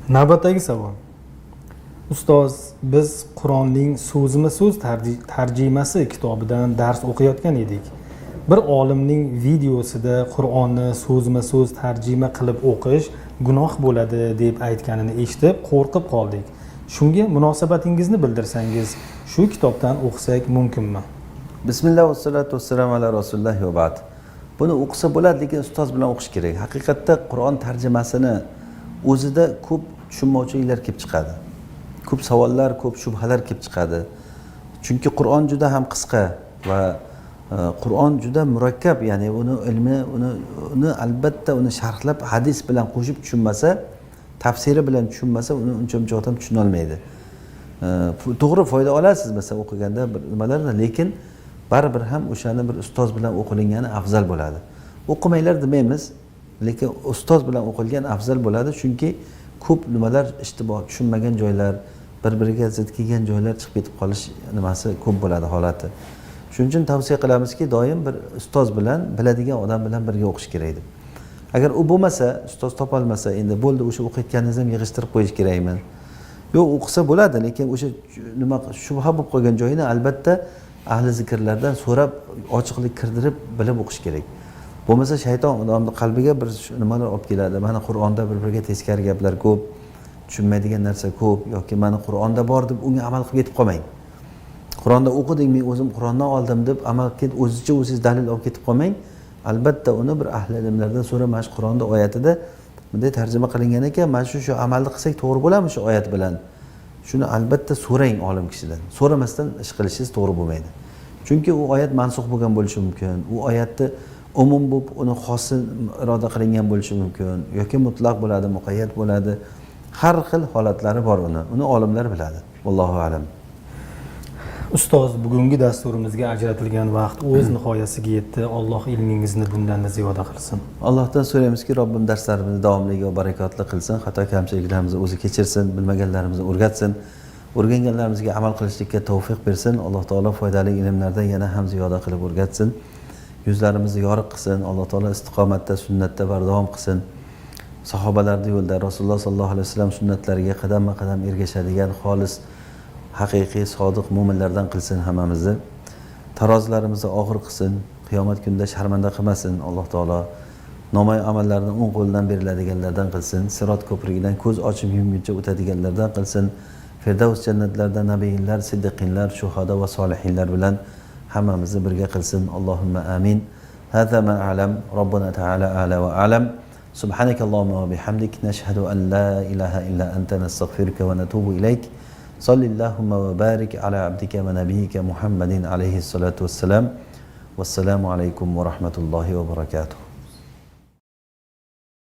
Navbatdagi savol. Ustoz, biz Qur'onning so'zma-so'z tarjimasi kitobidan dars o'qiyotgan edik. Bir olimning videosida Qur'onni so'zma-so'z tarjima qilib o'qish gunoh bo'ladi deb aytganini eshitib, qo'rqib qoldik. Shunga munosabatingizni bildirsangiz, shu kitobdan o'qisak mumkinmi? Bismillah vassalatu vassalamu ala rasulilloh va ba'd. Buni o'qisa bo'ladi, lekin ustoz bilan o'qish kerak. Haqiqatda Qur'on tarjimasini o'zida ko'p tushunmovchiliklar kelib chiqadi. Ko'p savollar, ko'p shubhalar kelib chiqadi. Chunki Qur'on juda ham qisqa va Qur'on juda murakkab, ya'ni uni ilmi, uni albatta uni sharhlab hadis bilan qo'shib tushunmasa, tafsiri bilan tushunmasa, uni uncha muncha odam tushuna olmaydi. To'g'ri foyda olasiz masalan o'qiganda bir nimalarni, lekin baribir ham o'shani bir ustoz bilan o'qilgani afzal bo'ladi. O'qimanglar demaymiz, lekin ustoz bilan o'qilgan afzal bo'ladi, chunki ko'p nimalar ishtiboh, tushunmagan joylar, bir-biriga zid kelgan joylar chiqib ketib qolish nimasi ko'p bo'ladi holati. Shuning uchun tavsiya qilamizki, doim bir ustoz bilan, biladigan odam bilan birga o'qish kerak deb. Agar u bo'lmasa, ustoz topolmasa, endi bo'ldi, o'sha o'qiyotganingizni ham yig'ishtirib qo'yish kerakmi? Yo'q, o'qisa bo'ladi, lekin o'sha nima shubha bo'lib qolgan joyini albatta ahli zikrlardan so'rab, ochiqlik kirdirib, bilib o'qish kerak. Bo'lmasa shayton odamning qalbiga bir nimalar olib keladi. Mana Qur'onda bir-biriga teskari gaplar ko'p, tushunmaydigan narsa ko'p, yoki mana Qur'onda bor deb unga amal qilib ketib qolmang. Qur'onda o'qiding, men o'zim Qur'ondan oldim deb amal qilib, o'zicha o'zingiz dalil olib ketib qolmang. Albatta uni bir ahli ilmlardan so'rab, mana shu Qur'onda oyatida bunday tarjima qilingan ekan, mana shu amalni qilsak to'g'ri bo'ladimi shu oyat bilan? Shuni albatta so'rang olim kishidan. So'ramasdan ish qilishingiz to'g'ri bo'lmaydi. Chunki u oyat mansux bo'lgan bo'lishi mumkin. U oyatni umum bo'lib, uni xosi iroda qilingan bo'lishi mumkin yoki mutlaq bo'ladi, muqayyat bo'ladi. Har xil holatlari bor uni. Uni olimlar biladi. Allohu a'lam. Ustoz, bugungi dasturimizga ajratilgan vaqt o'z nihoyasiga yetdi. Alloh ilmingizni bundan ziyoda qilsin. Allohdan so'raymizki, Robbim darslarimizni davomli va barakotli qilsin, xato kamchiliklarimizni o'zi kechirsin, bilmaganlarimizni o'rgatsin, o'rganganlarimizga amal qilishlikka tavfiq bersin. Alloh taolo foydali ilmlardan yana ham ziyoda qilib o'rgatsin. Yuzlarimizni yorug' qilsin. Alloh taolo istiqomatda, sunnatda bardavom qilsin. Sahobalarning yo'lida Rasululloh sollallohu alayhi vasallam sunnatlariga qadamma-qadam ergashadigan xolis, haqiqiy, sodiq mo'minlardan qilsin hammamizni. Tarozilarimizni og'ir qilsin, qiyomat kunida sharmanda qilmasin. Alloh taolo nomay amallarni o'ng qo'lidan beriladiganlardan qilsin, sirot ko'prigidan ko'z ochib yumguncha o'tadiganlardan qilsin. Firdavs jannatlarida nabiylar, siddiqinlar, shuhada va solihinlar bilan hammamizni birga qilsin. Allohumma amin. Hada ma a'lam. Robbuna ta'ala a'la va a'lam. سبحانك اللهم وبحمدك نشهد أن لا إله إلا أنت نستغفرك ونتوب إليك. صل اللهم وبارك على عبدك ونبيك محمد عليه الصلاة والسلام. والسلام عليكم ورحمة الله وبركاته.